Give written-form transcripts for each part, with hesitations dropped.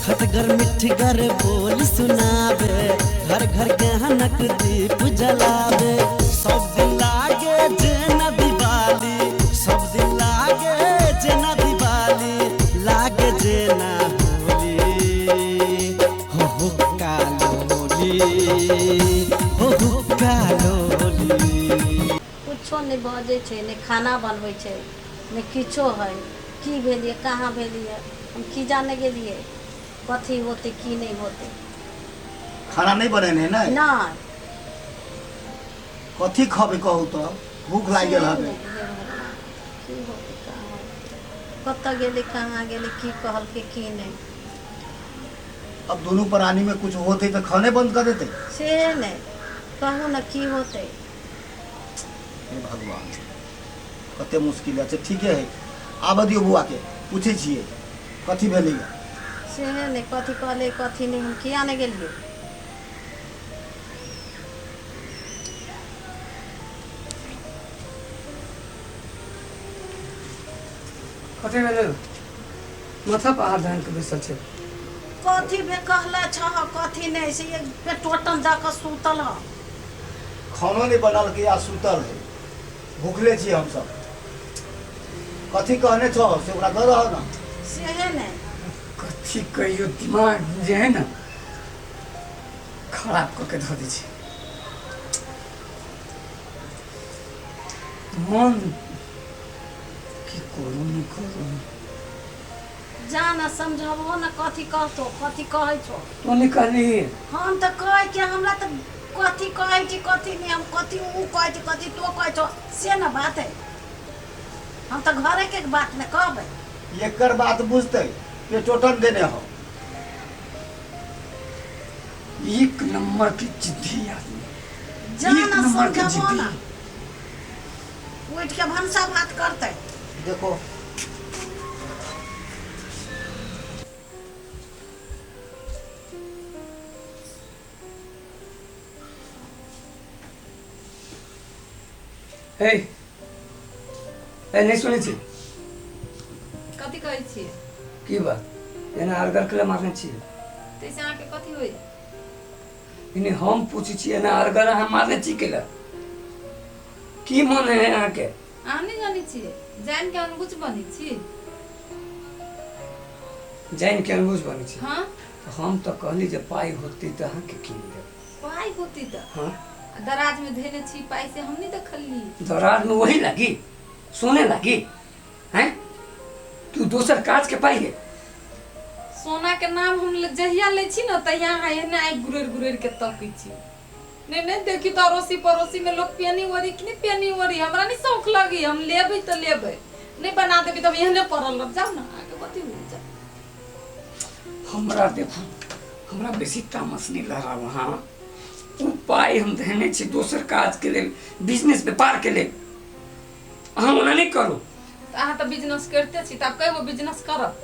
खटगर मिठगर बोल सुनाबे, घर घर ज्ञानक दीप जलाबे। सब दिन लागे जेना दिवाली, सब दिन लागे जेना दिवाली, लागे जेना होली, हो हो कालोली, हो हो कालोली। कुछो नहि बजै छै, नहि खाना बनबै छै, नहि किछो हइ। की भेलियै, कहाँ भेलियै, हम की जाने गेलियै कथी होतै की नहि होतै। खाना नहि बनेने है ने? नहि। कथी खबै कहू तऽ, भूख लागि गेल हबे। हे भगवान, की होतै, कहाँ होतै, कतऽ गेलै, कहाँ गेलै, की कहलकै की नहि। अब दुनू प्राणी में कुछ होते तऽ खाने बंद कर देते। से नहि कहू ने की होतै। हे भगवान, कते मुश्किल है। अच्छा ठीके है, आबऽ दियौ बौआ के, पूछै छियै कथी भेलैया। सेहे नहि, कथी कहलै कथी नहि, हम किया नहि गेलियै। कथी भेलै? माथा पर हाथ धानि के बैसल छै। कथी भे कहले छह कथी नहि, से एक पेटोटन दऽ कऽ सुतल ह। खानो नहि बनलकै आ सुतल है, भूखले छी हमसब। कथी कहने छौ से ओकरा दऽ दह ने। सेहे नहि। कथी कहियो, दिमाग जे है ने खराब कऽ के धऽ दै छै। मन की करू नहि करू। जा ने समझबहो ने, कथी कहतो कथी कहै छौ। तू नहि कहली? हम तऽ कहै के, हमरा तऽ कथी कहै छी कथी नहि, हम कथी उ कहै छी कथी तो कहै छौ से ने बात है। हम तऽ घरे के बात ने कहबै। एकर बात बुझतै, पेटोटन देने हो। एक नंबर के जिद्दी आदमी। जा एक ने नंबर के समझबहो जिद्दी। ने, उठि के भनसा भात करतै। देखो हे ए, नहि सुनै छी? कथी कहै छियै? की बात, एना अरगर के मारने छियै? ताहिसँ अहाँके कथी होइ? नहीं, हम पूछै छी एना अरगर अहाँ मारने छी केला? की मन है अहाँके? अहाँ नहि जानै छियै, जानि के अनबुझ बनै छी। जानि के अनबुझ बनै छी? हाँ। हम तऽ कहली जे पाइ होतै तऽ अहाँके कीन देब। पाइ होती तऽ? हाँ। आ दराज में धेने छी पाइ से हम नहीं देखली। दराज में वही लागी, सोने लागी हैं? तू दोसर काज के पाइ है। सोना के नाम हम जहिया लै छी ने तहिया अहाँ एहने आँखि गुरेर गुरेर के तकै छी। नहीं नहीं देखी तो अड़ोसी पड़ोसी में लोग पेनी ओरी कि नहीं पेनी ओरी, हमरा नहीं शौक लगी। हम लेबै तऽ लेबै, नहीं बना देबी तऽ हम एहने पड़ल रह जाउ ने। आगे कथी हो जाउ। हमरा देखू, हमरा बेसी तामस नहीं लहराब। हाँ, ओ पाइ हम धेने छी दोसर काज के लेल, बिजनेस व्यापार के लेल। अहाँ ओना नहि करू। तऽ अहाँ तऽ बिजनेस करिते छी, तऽ आब कएगो बिजनेस करब?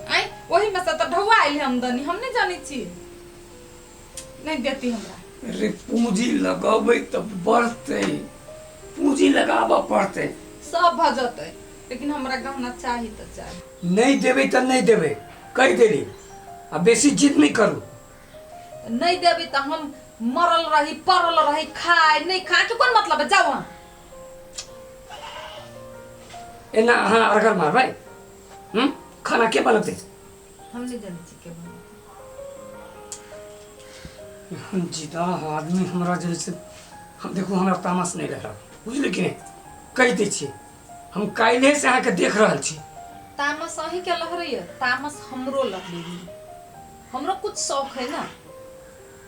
आँय, ओहिमे से तऽ ढौआ आयल आमदनी, हम नहि जानै छी। नहि देती हमरा। अरे पूंजी लगेबै तऽ बढ़तै, पूंजी लगाबऽ पड़तै। सब भऽ जेतै, लेकिन हमरा गहना चाही तऽ चाही। नहि देबै तऽ नहि देबै, कहि देली। आ बेसी जिद नहि करू। नहि देबै तऽ हम मरल रही पड़ल रही, खाय नहि खाय के कोन मतलब है? जाउ अहाँ। एना अहाँ अरगर मारबै? हम्म, खाना के बनतै? हम नहि जानै छी के बनतै। हम जिदा आदमी, हमरा जे से हम देखू, हमरा तामस नहि रहल, बुझलियै कि नहि? कहि दै छी, हम काल्हिए से अहाँके देख रहल छी। तामस अहीँके लहरैए, तामस हमरो लहरैए। हमरो कुछ शौक है ना।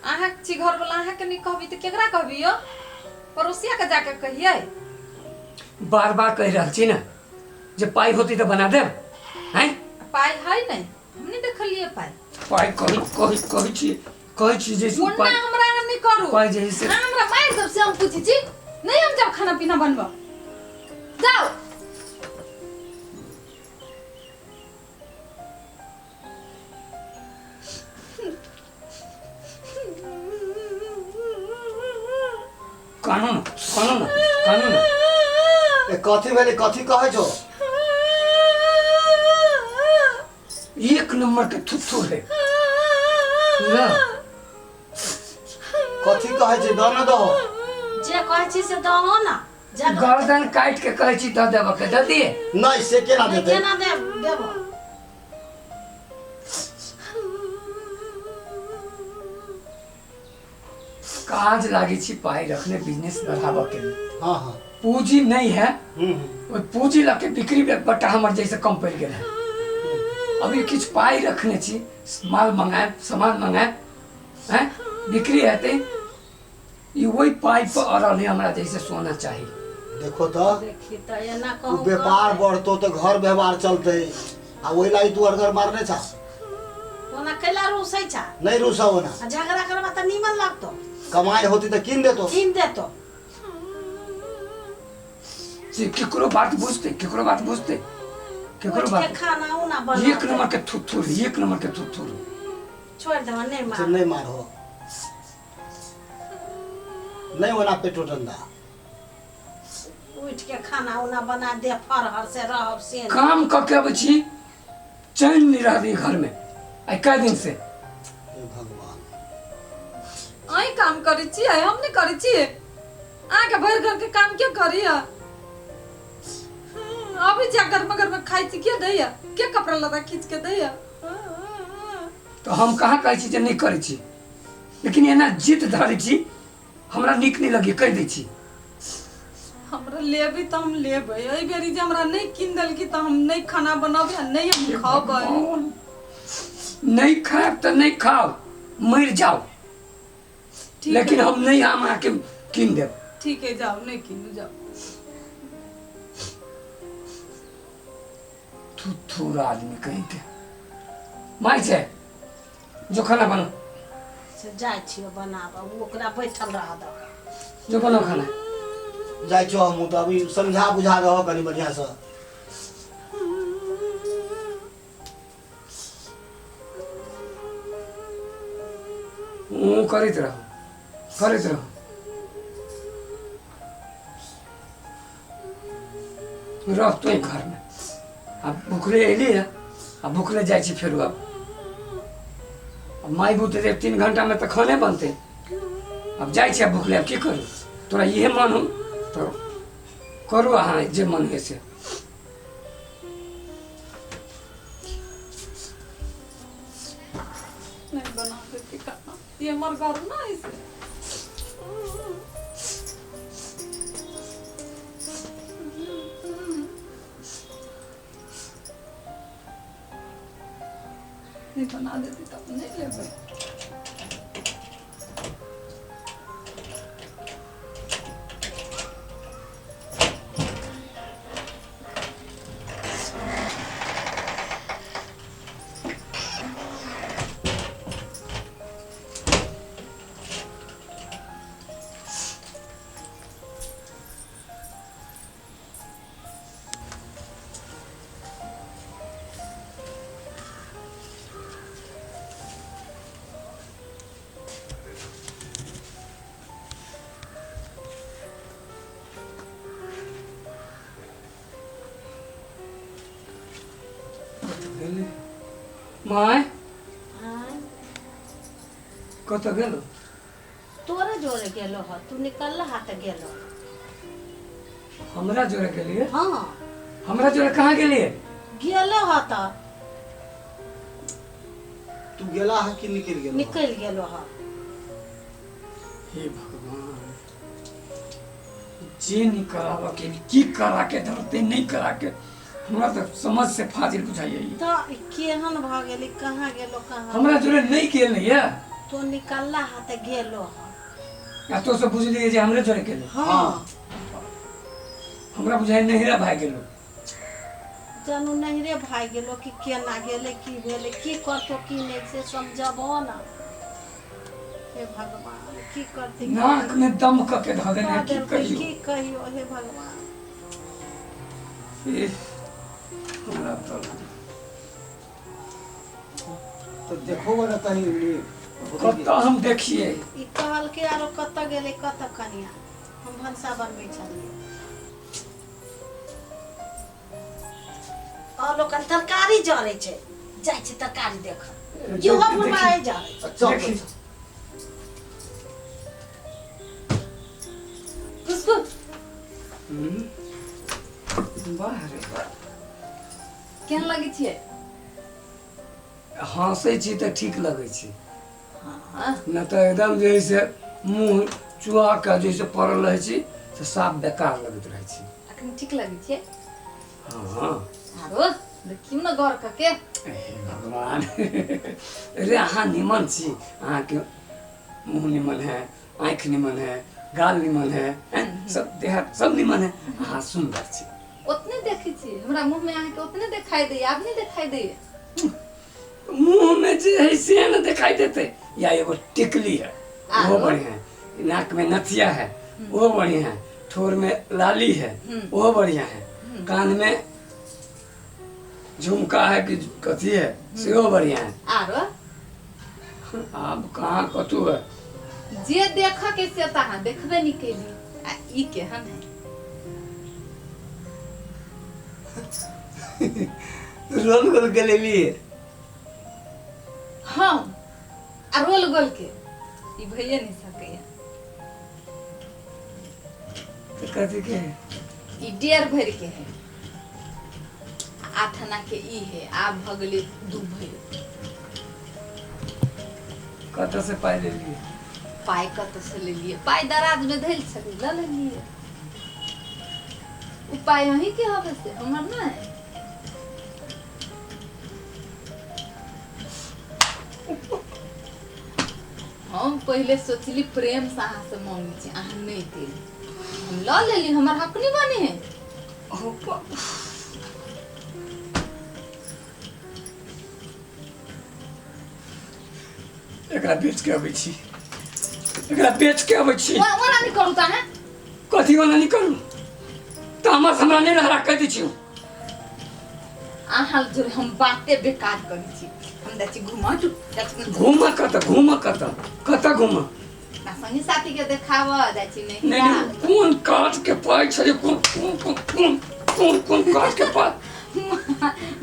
अहाँ छी घरवला, अहाँके नहि कहबी तऽ केकरा कहबी यौ? पड़ोसियाके जाके कहियै? बार बार कहि रहल छी ने जे पाइ होतै तऽ बना देब। हैं? पाइ है नहि, हम नहि देखलियै पाइ। पाइ कहै कहै कहै छी, कहै छी जे से मुन्ना पाइ हमरा अहाँ नहि करू। पाइ जे है से अहाँ हमरा मारि देब से हम पूछै छी। नहि, हम जाउ खाना पीना बनबऽ जाउ। कानू न, कानू न, कानू न। ए, कथी भेलै, कथी कहै छौ? एक नंबर के थुथुर है। ला कथी कहै छै दऽ न दहो। जे कहै छी से दहो ना। गर्दन काट के कहै छी दऽ देबऽ के दऽ दिए। नहि से केना देतै? केना देब देबो? काज लागे छी पाई रखने बिजनेस बढ़ाबऽ के लिए। हाँ हाँ पूंजी नहीं है, ओहि पूंजी लऽ के बिक्री बट्टा हमर जैसे कम पड़ि गेल है। अभी किछु पाई रखने छी, माल मंगायब, सामान मंगायब, हैं बिक्री हेतै, ई ओहि पाई पर अड़ल है हमरा जैसे सोना चाही। देखो तो देखी तऽ एना ओ कहू व्यापार बढ़तो तऽ घर व्यवहार चलतै आ ओहि लागि तू अड़गर मारने छा। ओना कैला रूसै छा? नहीं रूसा ओना। आ झगड़ा करबा तऽ नीमन लगतो। कमाई होती तऽ कीन देतो। कीन देतो। से केकरो बात बुझते, केकरो बात बुझते, केकरो उठ के बात खाना उना बना। एक नंबर के थुथुर, एक नंबर के थुथुर। छोड़ दहो, नहीं अच्छा मार। नहीं मारो, नहीं ओना पेटो डंडा। उठ के खाना उना बना दे, फरहर से रहब से। काम कऽ के अबै छी, चैन नहीं रहती घर में आइ कए दिन से। हे भगवान। अहीं काम करै छियै, हम नहि करै छियै। अहाँके भरि घर के काम के करिय? अबै छी गरमा गरमा खाइ छी, के दैया? के कपड़ा लत्ता खींच के दैया? तऽ हम कहाँ कहै छी जे नहि करै छी, लेकिन एना जिद धरै छी, हमरा नीक नहि लगैए, कहि दै छी। हमरा लेबै तऽ हम लेबै। एहि बेरी जे हमरा नहि कीन देलकी तऽ हम नहि खाना बनबै आ नहि हम हे खबै। भगवान, नहीं खायब तऽ नहीं खाओ, मरि जाओ, ठीक लेकिन है हम नहीं, हम अहाँके कीन देब। ठीक है, जाओ, नहीं कीनू, जाओ। थुथुर आदमी कहीं के। माय छै जो खाना बनाओ। से जाइ छियो बनाबऽ, ओ ओकरा बैठल रह दऽ। जो बनाओ खाना। जाइ छौ हमहूँ तऽ अभी समझा बुझा दहो कनि बढ़िआँसँ। ऊँ करैत रहू, करैत रहू। रह तू घर में, आब भुखले एली है आ भुखले जाइ छी फेरू। आब माय बुते जे 3 घंटा में तऽ खाने बनतै। आब जाइ छी, आब भुखले, आब की करू? तोरा इहे मन हो तऽ करू, अहाँ जे मन होइ से। नहीं बना देती खाना, ये हमर घर ना ऐसे। नहीं बना देती तब नहीं लेबै। माय आँय, कतऽ गेलो? तोरे जोरे गेलो ह, तू निकल हा तऽ गेलो। हमरा जोरे गेलिए? हाँ। हमरा जोरे कहाँ गेलिए? गेलो ह तऽ। तू गेला है कि निकलि गेलो? निकलि गेलो ह। हे भगवान, जे नहीं कराबऽ के की करा के धरते नहीं करा के, हमरा तऽ समझ से फाजिल बुझाइए ई। तऽ केहन भऽ गेली, कहाँ गेलो कहाँ? हमरा जोरे नहीं गेल नहीं है। तो निकलला हा तऽ गेलो ह। आ तो सब बुझलिए जे हमरे जोरे गेलो? हाँ। हमरा बुझाइ नहिरा भागि गेलो। जानू नहिरे भागि गेलो कि केना गेलै, की भेलै, की करतो की नहि से समझबहो ना। हे भगवान, की करतै? नाक में दम कऽ के धऽ देने है, कऽ की देलकै, कहियो, की कहियो, हे भगवान। एह, हमरा तऽ तऽ देखो ने कहीं। कतऽ हम देखिए? ई कहलकै आरो कतऽ गेलै, कतऽ कनिया? हम भनसा बनबै छलियै। लोकन तरकारी जरै छै। जाइ छी तरकारी देख इहो बुढ़बा आइ जा। चल। खुशबू। वाह रे वाह। केहन लगै छियै? हँसै छी तऽ ठीक लगै छै। हाँ। नहि तऽ एकदम जे है से मुँह चुआ के जैसे पड़ल रहै छी से साफ बेकार लगैत रहै छै। अखन ठीक लगै छियै? हाँ। आरो देखियौ ने गौर कऽ के। हे भगवान रे, अहाँ निमन छी, अहाँके मुँह निमन है, आँखि निमन है, गाल निमन है, हैं? सब देह सब निमन है, अहाँ सुन्दर छी। ओतने देखै छी हमरा मुँह में अहाँके ओतने देखाई दैया, आब नहि देखाई दैया? मुँह में जे है से ने देखाई देते। या एगो टिकली है वो आरो? बढ़िया है, नाक में नथिया है वो बढ़िया है, ठोर में लाली है वो बढ़िया है, कान में झुमका है कि कथी है सेहो बढ़िया है। आरो? आब कहाँ कतू है। जे देख के से तऽ अहाँ देखबे नहि केली। आ ई केहन है? रोल गोल के लेलिए। हम आ रोल गोल के ई भइए नहि सकैया। तऽ कथी के है? ई 1.5 भरि के है, 8 आना के ई है, आब भऽ गेलै 2 भरि। कतऽ से पाइ लेलिए? पाइ कतऽ से लेलिए? पाइ दराज में धैल छलै, लऽ लेलिए। ओ पाइ अहीं के हवे से हमर नहि। हम पहिले सोचली प्रेम से अहाँ से मांगै छी, अहाँ नहि देली, हम लऽ लेली, हमर हक नहि बने है? एकरा बेच के अबै छी, एकरा बेच के अबै छी। ओना नहि करू तऽ अहाँ। कथी ओना नहि करू? तामस हमरा नहि लहरा कहि दै छी। अहाँ जोरे हम बाते बेकार करै छी। हम जाइ छी घूमऽ, जाइ छी। घूमऽ कतऽ? घूमऽ कतऽ? कतऽ घूमऽ? अपना संगी साथी के देखाबऽ जाइ छी। नहि। नहीं। नहि, कोन काज के पाइ छै? कोन कोन कोन कोन कोन कोन काज के पाइ?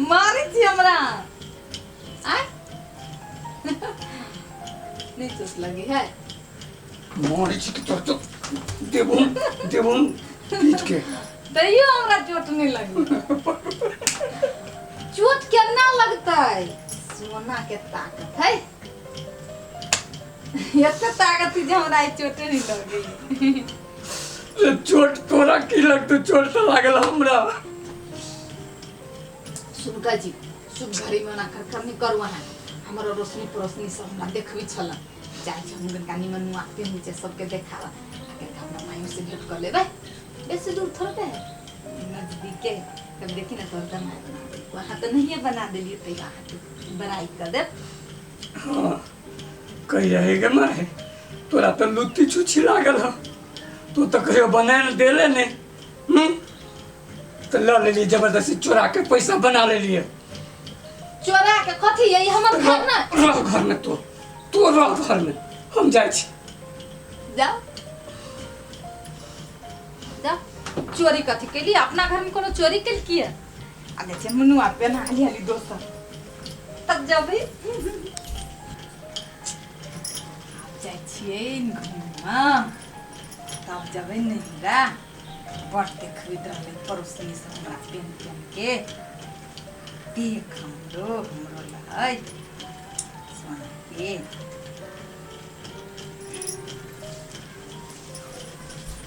मारै छी हमरा आय? नहि चोट लगे है? मारै छी कि तोर तो देबो देबो पीट के। तैयो हमरा चोट नहि लगे। चोट केना लगतै? सोना के ताकत है, एते ताकत है जे हमरा आइ चोटे नहि लगे। रे चोट तोरा की लगतौ? चोट तऽ लागल हमरा। सुनका जी, शुभ घड़ी में ओना खरखर नहि करू अहाँ। हमर रोशनी पड़ोसनी सब हमरा देखबै छल। जाइ छी हम कनिका निमन नुआ पेन्है छै सबके देखाबऽ। आ कनिका अपना माइयो से भेंट कऽ लेबै, बेसी दूर थोड़े है, नजदीके है। तब देखी ने तोहर दमाद बना देलको। अहाँ तऽ नहिए बना देलियै, तैयो अहाँके बड़ाई कऽ देब। हाँ, कही रहे गे माय, तोरा तऽ लुत्ती छुच्छी लागल हँ, तू तऽ कहियो बना देले नहि। हम्म? तऽ लऽ लेलियै जबरदस्ती चोरा के पैसा बना लेलियै। चोरा के कथी? यही हमर घर ने। रह घर में तो, तू रह घर में, हम जाइ छी। जाओ जाओ। चोरी कथी केली? अपना घर में कोनो चोरी केलकी है? आ जाइ छै मुनुआ पेन्हा हाली हाली दोसर, तब जबै। आब जाइ छियै घूमऽ, तब जबै नैहरा। बड़ देखबैत रहलै पड़ोसनी सब हमरा पेन पेन के, देख हमरो हमरो लहै सोना के।